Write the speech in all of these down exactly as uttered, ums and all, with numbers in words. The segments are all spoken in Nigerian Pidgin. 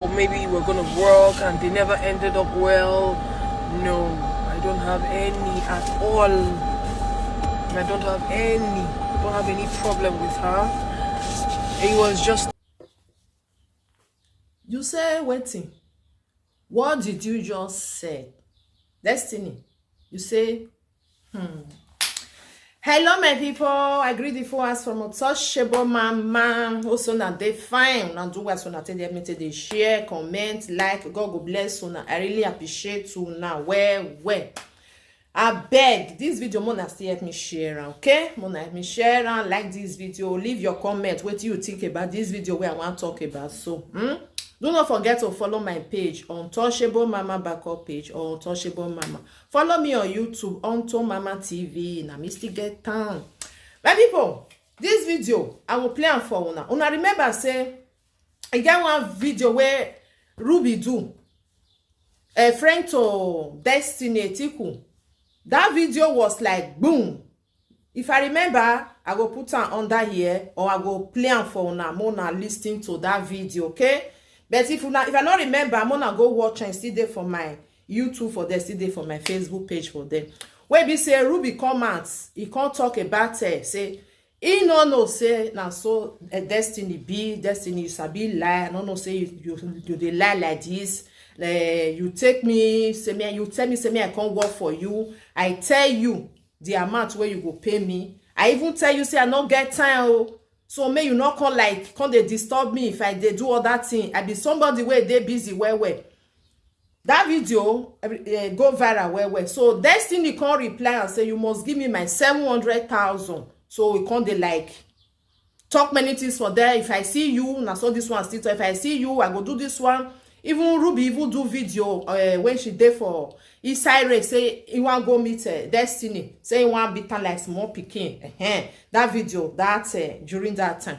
Or maybe we're gonna work and they never ended up well. No, I don't have any at all. I don't have any. I don't have any problem with her. It was just. You say wetin? What did you just say? Destiny, you say, hmm. Hello, my people. I greet the four hours from Untouchable Mama. Also, now they fine. Now do what so now take them to the share, comment, like. God go bless you now. I really appreciate you now. Where, where? I beg this video, Mona still help me share, am, okay? Mona help me share and like this video. Leave your comment. What do you think about this video where I want to talk about? So, hmm? Do not forget to follow my page, Untouchable Mama Backup page or Untouchable Mama. Follow me on YouTube, Unto Mama T V. Na me still get time. My people, this video, I will play am for una. Una remember say, I get one video where Ruby do, a friend to Destiny Etiku. That video was like, boom. If I remember, I go put am under here, or I go play am for una, Mona listen to that video, okay? But if una, if I no remember, Mona go watch and still there for my YouTube for there, still there for my Facebook page for there. Where be say Ruby come out, he can't talk about her, say, he no know say na so, eh, Destiny be. Destiny, you sabi lie. I no know say you, you, you dey lie like this. Eh, you take me, say me, you tell me, say me I can't work for you. I tell you the amount where you go pay me. I even tell you say I no get time. Oh. So may you not come like, come they disturb me if I they do all that thing. I be somebody where they busy well well. That video, eh, go viral well well. So Destiny can't reply and say, you must give me my seven hundred thousand. So we can't they like talk many things for there. If I see you, na so this one still talk. If I see you, I go do this one. Even Ruby even do video, uh, when she dey for inside race, say he wan go meet, uh, Destiny, say he wan beat am like small pikin. Uh-huh. That video, that, uh, during that time,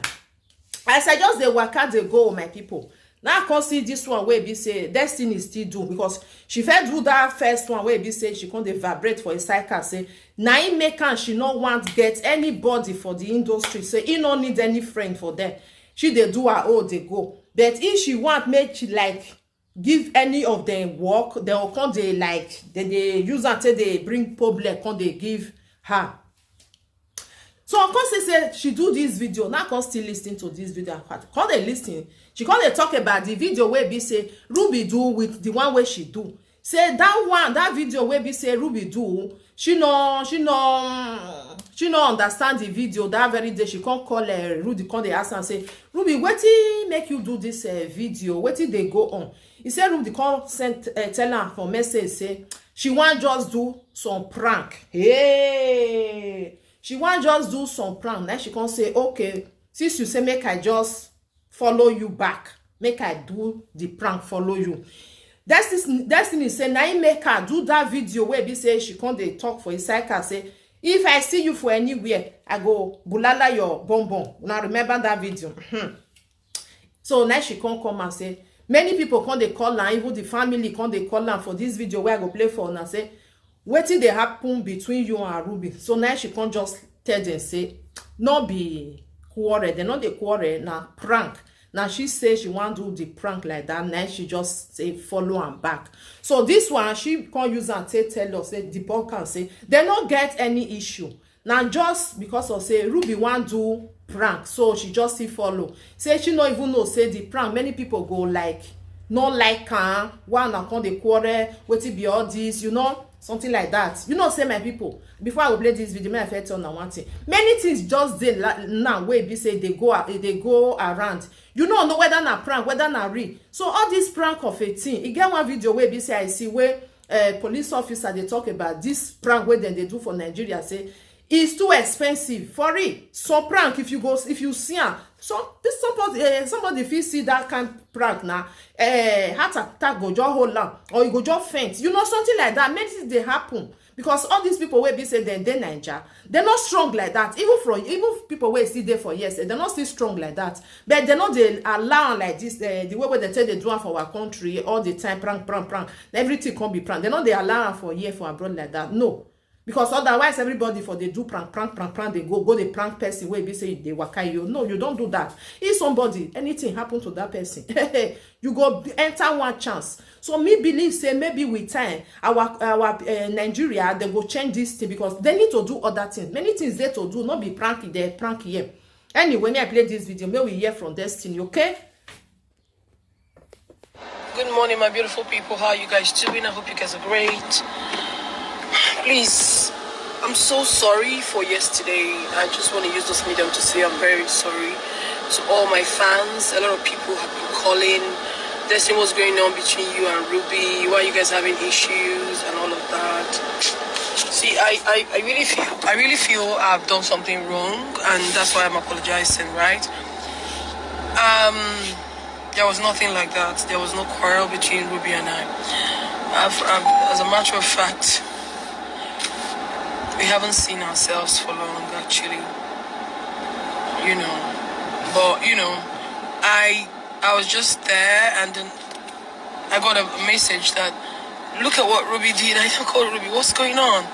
as I just dey waka dey go, my people, now I come see this one wey be say Destiny still do, because she first do that first one wey be say she come dey vibrate for inside car, say na im make am she no want get anybody for the industry, say he no need any friend for there. She dey do her own dey go, but if she want make she like give any of them work, they will come dey like they dey use am take dey bring problem come dey give her. So of course say, say she do this video, now come still listen to this video. Come dey listen. She come dey talk about the video wey be say Ruby do with the one wey she do. Say that one, that video wey be say Ruby do, she no, she no, she no understand the video. That very day she come call, uh, Ruby, come dey ask am say, Ruby, wetin make you do this, uh, video? Wetin dey go on? He say Ruby come send, uh, tell am for message say she wan just do some prank. Hey, she wan just do some prank. Now she come say, okay, since you say make I just follow you back, make I do the prank follow you. Destiny, Destiny say na im make her do that video wey be say she come dey talk for inside car say, if I see you for anywhere, I go bulala your bum bum. Una remember that video? Hmm. So now she come come and say many people come dey call am, even the family come dey call am for this video wey I go play for una, say wetin dey happen between you and Ruby. So now she come just tell them say no be quarrel, they no dey quarrel, na prank. Now she say she wan do the prank like that. Now she just say follow am back. So this one she come use am take tell us say, debunk am say they no get any issue. Now just because of say Ruby wan do prank, so she just still follow. Say she no even know say the prank many people go like, no like am. Why una come dey quarrel? Wetin be all this? You know, something like that. You know, say my people, before I go play this video, may I first tell una one thing. Many things just dey la- now wey be say they go a- they go around. You no know whether na prank, whether na real. So all this prank of a thing, e get one video wey be say I see where, uh, police officer dey talk about this prank wey dem dey do for Nigeria, say it's too expensive for real. So prank, if you go, if you see am, so this somebody, uh, somebody fit see that kind prank now, uh, heart attack go just hold am, or you go just faint. You know, something like that. Many things dey happen because all these people wey be say dem dey Naija, dem no strong like that. Even from, even people wey still dey for here, sef, dem no still strong like that. But dem no dey allow am like this. Uh, the way wey dem take dey do am for our country all the time, prank, prank, prank. Everything come be prank. Dem no dey allow am for here for abroad like that. No. Because otherwise, everybody for dey do prank, prank, prank, prank, dey go, go dey prank person wey be say you dey waka you. No, you don't do that. If somebody, anything happen to that person, you go enter one chance. So me believe say maybe with time, our, our, eh, Nigeria, they go change this thing because they need to do other things. Many things they to do, not be prank there, prank here. Anyway, may I play this video? May we hear from Destiny, okay? Good morning, my beautiful people. How are you guys doing? I hope you guys are great. Please, I'm so sorry for yesterday. I just want to use this medium to say I'm very sorry to all my fans. A lot of people have been calling. There's thing what's going on between you and Ruby. Why you guys having issues and all of that. See, I, I, I really feel I really feel I've done something wrong, and that's why I'm apologizing, right? Um, there was nothing like that. There was no quarrel between Ruby and I. I've, I've, as a matter of fact, we haven't seen ourselves for long, actually. You know, but you know, I I was just there, and then I got a message that, "Look at what Ruby did." I called Ruby, "What's going on?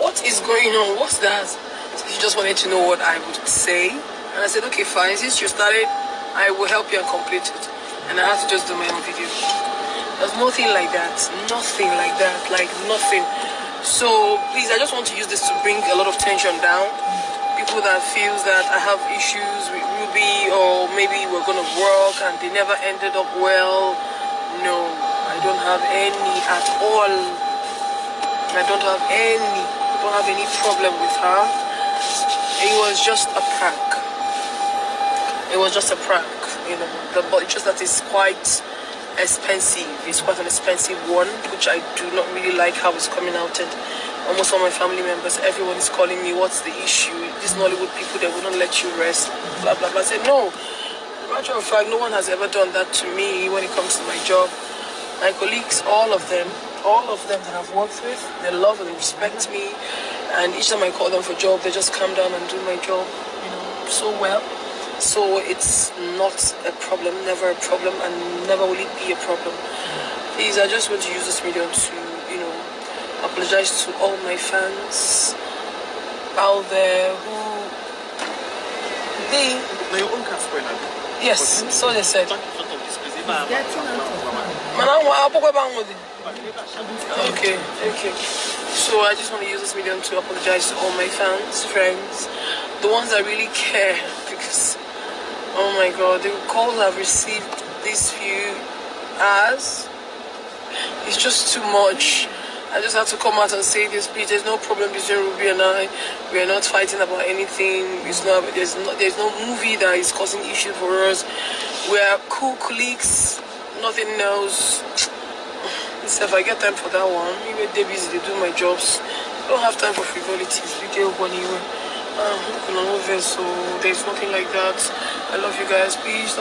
What is going on? What's that?" So she just wanted to know what I would say, and I said, "Okay, fine. Since you started, I will help you and complete it." And I had to just do my own video. There's nothing like that. Nothing like that. Like, nothing. So please, I just want to use this to bring a lot of tension down. People that feels that I have issues with Ruby, or maybe we're gonna work and they never ended up well. No, I don't have any at all. I don't have any. I don't have any problem with her. It was just a prank. It was just a prank, you know. The, but it's just that it's quite expensive. It's quite an expensive one, which I do not really like how it's coming out. And almost all my family members, everyone is calling me, "What's the issue? These Nollywood people, they wouldn't let you rest." Blah blah blah. I said, "No. Matter of fact, no one has ever done that to me when it comes to my job. My colleagues, all of them, all of them that I've worked with, they love and respect me. And each time I call them for job, they just come down and do my job, you know, so well." So it's not a problem, never a problem, and never will it be a problem. Please, I just want to use this medium to, you know, apologize to all my fans out there who they Na your own car spoil, abi? Yes, so they said. Park in front of this place. If I It's getting out of hand. Mana wa akwụkwọ ebe ahụ dị. Okay, okay. So I just want to use this medium to apologize to all my fans, friends, the ones that really care, because, oh my God, the calls I've received these few hours, it's just too much. I just have to come out and say this, please. There's no problem between Ruby and I. We are not fighting about anything. It's not. There's no. There's no movie that is causing issue for us. We are cool colleagues. Nothing else. If I get time for that one, you were busy. They do my jobs. I don't have time for frivolities. We get money. Uh, so there's nothing like that. I love you guys. Please.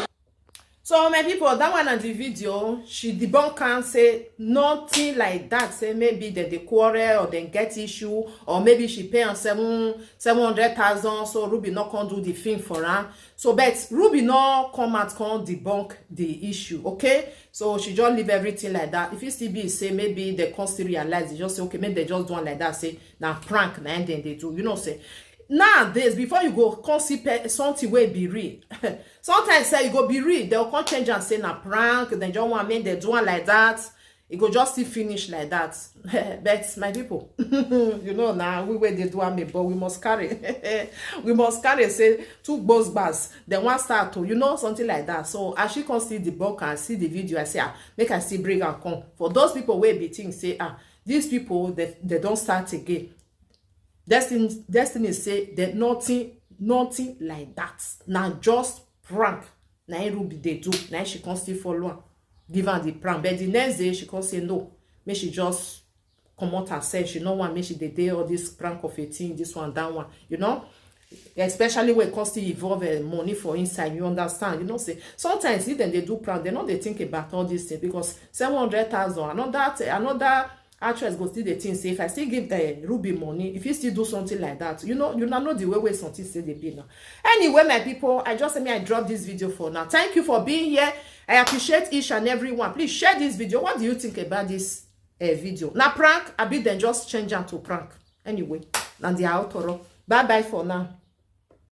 So my people, that one and the video, she debunk and say nothing like that. Say maybe they dey quarrel or they get issue, or maybe she pay on seven seven hundred thousand, so Ruby not come do the thing for her. So but Ruby not come out come debunk the issue, okay? So she just leave everything like that. If it still be say maybe they come still realize, they just say, "Okay, maybe they just do one like that." Say na prank na then they do, you know. Say nowadays, before you go come see pe- something wey be real, sometimes say e go be real, dem come change am say na prank, dem just wan make dem do am like that, e go just still finish like that. But my people, you know na we wey dey do am, but we must carry, we must carry say two gbos gbas, dem wan start to, you know, something like that. So as she come see the book and see the video, I say, "Ah, make I still bring am come." For those people wey be think say, ah, these people, they, they don start again. Destiny, Destiny say that nothing, nothing like that. Na just prank. Na him Ruby dey do. Na him she come still follow am, give am the prank. But the next day she come say no, make she just comot herself. She no want make she dey dey all this prank of a thing, this one, that one. You know, especially when it comes to involve uh, money for inside. You understand? You know, say sometimes if dem dey do prank, dem no dey think about all these things, because seven hundred thousand, another, another actress go still dey think say if I still give uh, Ruby money, if he still do something like that, you know, you know the way wey something say dey be now. Anyway, my people, I just say me I drop this video for now. Thank you for being here. I appreciate each and every one. Please share this video. What do you think about this uh, video? Na prank, abi dem just change am to prank? Anyway, na the author. Bye bye for now.